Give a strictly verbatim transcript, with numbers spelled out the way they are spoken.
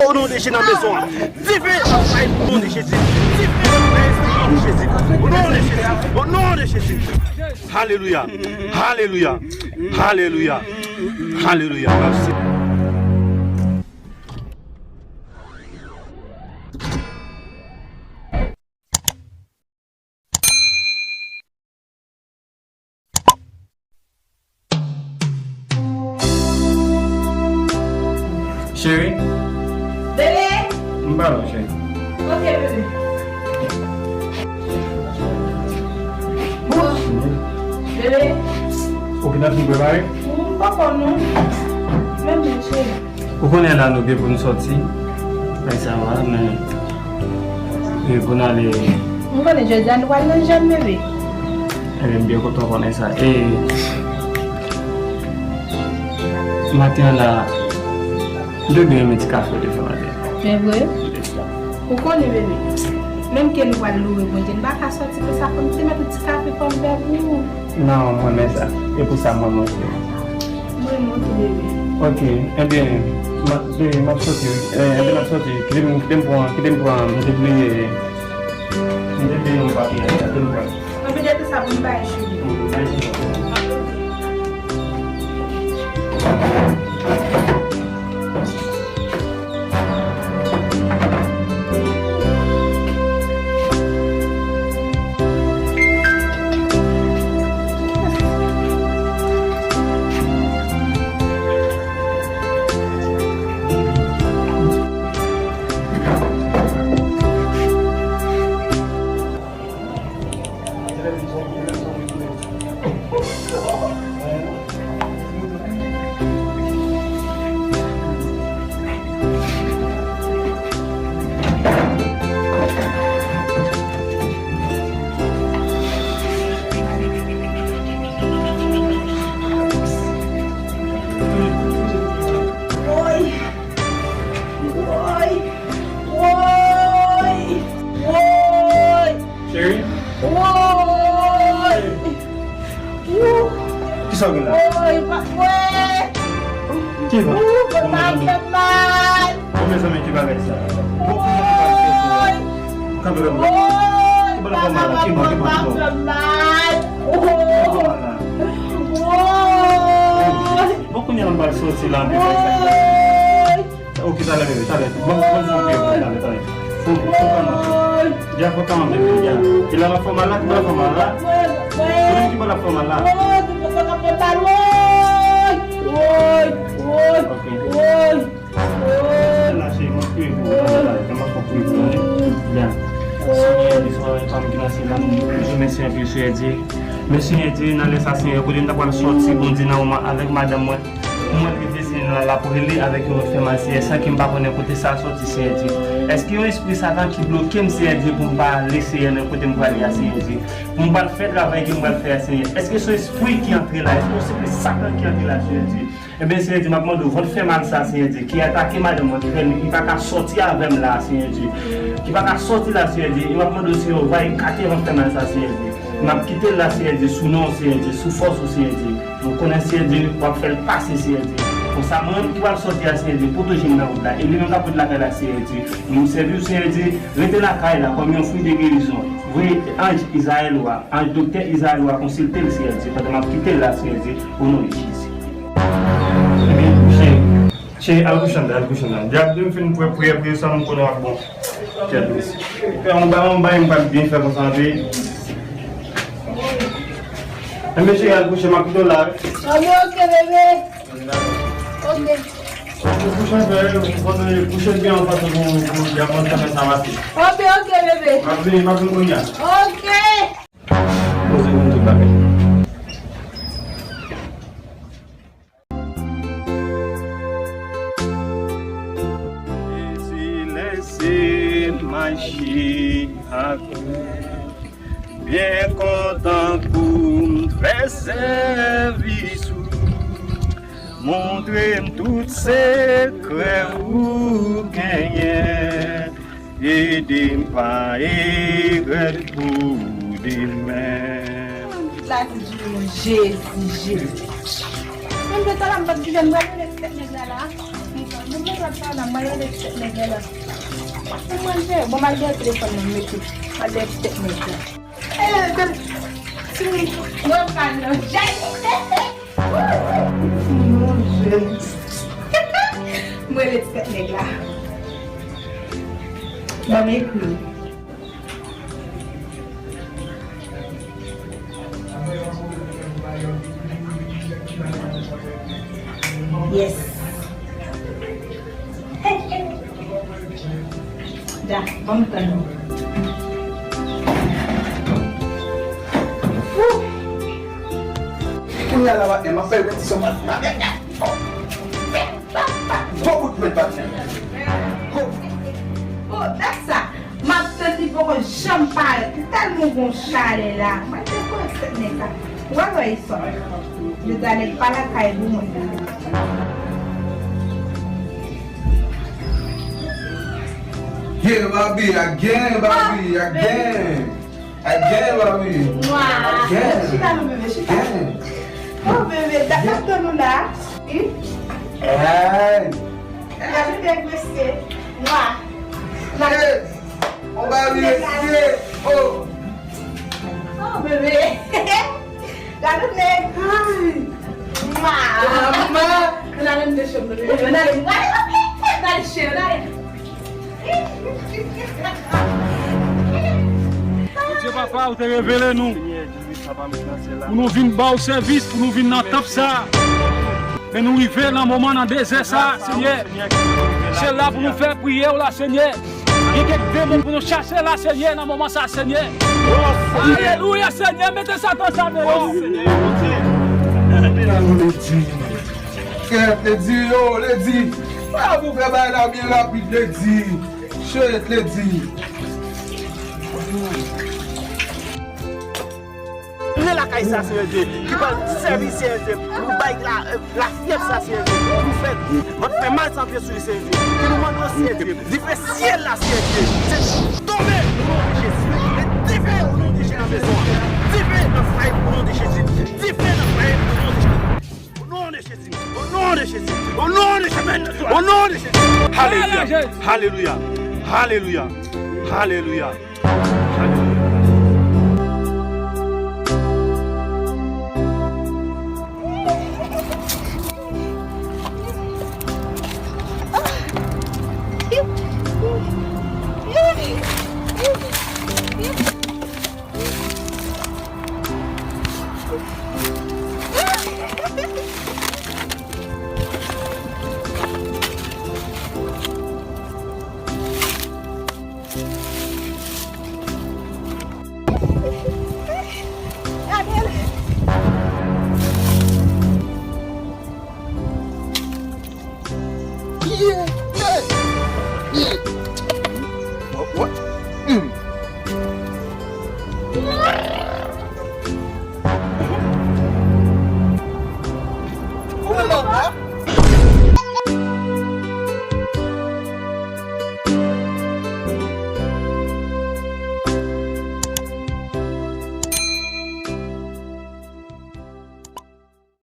O non de Jezi nan mezon an. Dife ap bay o non de Jezi. Dife ap bay o non de Jezi. O non de Jezi. O non de Jezi. Alelouya. Alelouya. Alelouya. Alelouya. Mèsi. Cheri? Bebe! M pale w, cheri. Ok, bebe. Bebe! Ou gentan fin prepare? M poko non. Menm jan, cheri. Ou konnen la nou gen pou n sòti. Kay sa va, men e pou n ale. M konnen jodi a nou pral nan jèm, bebe. Ebyen, m byen kontan w konnen sa. E maten an la, m te byen renmen ti kafe w te fè maten. Se vre? Ou konnen, bebe. Menm ke nou pral loure Bondye, n pa ka sòti konsa, fò m te mete ti kafe fò m bwè pou ou. Non, mwen renmen sa. E pou sa mwen renmen w tou. Mwen renmen w tou, bebe. Ok, ebyen, m ap, bebe, m ap sòti, wi. Eh, ebyen, m ap sòti. Kite m, kite m pran, kite m pran, m te bliye, m te bliye yon papye a, kite m pran. Mwen vide tou sa pou m bay cheri. Hmm, bay cheri. Woy! Woy! Woy! Woy! Cheri? Woy! Wou! Kisa w gen la? Woy, pa kwè! Ki va? Wou, bòt la ap fè m mal! Bon, mezanmi, ki bagay sa? Woy! Kanpe, kanpe. Woy! Ki bòt la fè w mal la? Ki bò, ki bò, ki bò? Bòt la ap fè m mal! Woy! Woy! Bon, kounye a m pral sòti la, m te fè sa. Woy! Ok, talè, bebe, talè. Bon, bon, fon pye, bon, talè, talè. Fon, fon kanman. Dja fon kanman, bebe, dja. Ki la la fò mal la, ki la fò mal la. Ou menm ki la fò mal la. Ok. Talè, cheri, mwen priye pou ou, talè, talè, mwen fon priye pou ou, wi. Dja. Senyè, li se yon fanm ki nan syèl la, nou di mèsi anpil, Senyè Dye. Mèsi, Senyè Dye, nan lè sa, Senyè, kote m ta pral sòti, Bondye, nan moman avèk madanm mwen. Mwen rive, Senyè, nan lapwele avèk yon lòt fè mal, Senyè, san ke m pa konnen kote sa sòti, Senyè Dye. Èske yon espri Satan ki bloke m, Senyè Dye, pou m pa ale, Senyè, nan kote m prale a, Senyè Dye? Pou m pral fè travay ke m pral fè a, Senyè. Èske se yon espri ki antre la? Èske se yon espri Satan ki antre la, Senyè Dye? Ebyen, Senyè Dye, m ap mande w, vant fè mal sa, Senyè Dye, ki atake madanm mwen, ki fè li, li pa ka sòti avè m la, Senyè Dye. Ki pa ka sòti la, Senyè Dye. E m ap mande w, Senyè, w va ekate vant fè mal sa, Senyè Dye. M ap kite l la, Senyè Dye, sou non w, Senyè Dye, sou fòs ou, Senyè Dye. Nou konnen, Senyè Dye, w ap fè l pase, Senyè Dye. Konsa, mwen menm ki pral sòti a, Senyè Dye, pwoteje m nan wout la. E li menm k ap ret lakay la, Senyè Dye. Nou sèvi w, Senyè Dye, rete lakay la kòm yon fwi de gerizon. Voye anj Izrayèl ou a, anj doktè Izrayèl ou a konsilte l, Senyè Dye, pandan m ap kite l la, Senyè Dye, o non de Jezi. Ebyen, cheri, cheri, al kouche anndan, al kouche anndan. Dyab di m fin priye, priye, priye, san m konnen w ap bon. Kèt, mesye. Fè yon bagay, yon bagay, m pral byen fè konsa, anpil. Ebyen, cheri, al kouche, m ap kite w la, wi. Anben, ok, bebe. Ok. Kouche, kouche byen yon fason pou, pou y ap antann sa pase. Ok, ok, bebe. M ap vini, m ap vini kounye a. Ok. Poze pou m tout bagay. Jezi, lèse m mache ak ou. Byen kontan pou m fè sèvis ou. Montre m tout sekrè ou genyen. Ede m pa regrèt pou demen. Tout la di di Jezi, Jezi. Menm de talè m pa t di jèn pral rele tèt nèg la la. Sa pa la, mwen rele ti tèt nèg la. Mwen manje, bon, m al dèyè telefòn nan, m mete. M al dèyè ti tèt nèg la. Eh, tande, ti mwen pa nan jay. Mon Dieu. Mwen rele ti tèt nèg la. Ban m ekri. Yes. Ja, ban m tann ou. Woo! Kounye a la, patnè, m ap fè repetition, patnè. Gwo bout mèt, patnè. Gwo. Oh, dat sa. M ap tann li poko janm parèt. Li tèlman gon chalè la. Mwen te kwè se nèg la. Wè lè e sòt. Jodi a nèg pa lakay pou mwen. Yeah, Barbie, again, Barbie, again. Again, Barbie. Mwa. Again. Chita non, bebe, chita. Again. Oh, bebe, dat, dat tann ou la. Wi. Hey. Gade nèg mesye. Mwa. Hey. On va reste. Oh. Oh, bebe. Gade nèg. Ay. Mwa. Mwa. Ann ale anndan chanm nan, bebe. Ann ale. Ann ale, ann ale, chen, ann ale. Bondye papa, ou te revele nou. Pou nou vin ba w sèvis, pou nou vin nan tanp sa. Men nou rive nan moman nan dezè sa, Senyè. Se la pou nou fè priyè w la, Senyè. Gen kèk demon pou nou chase la, Senyè, nan moman sa, Senyè. Alelouya, Senyè, mete Satan sa deyò. Kèt, Ledi, yo, Ledi. Pa pou fè bagay la byen rapid, Ledi. Shit, Ledi. Tounen lakay sa, Senyè Dye, ki pral sèvi, Senyè Dye, pou bay la, lafyèv sa, Senyè Dye, pou fè vant fè mal sa antre sou li, Senyè Dye. Ke nou mande w, Senyè Dye, dife syèl la, Senyè Dye, se tonbe, o non de Jezi. E dife, o non de Jezi, nan mezon an. Dife nan fwaye, o non de Jezi. Dife nan fwaye, o non de Jezi. O non de Jezi. O non de Jezi. O non de Jezi. O non de Jezi. Alelouya. Alelouya. Alelouya. Alelouya. Yeah, yeah, yeah. What, what? Mm.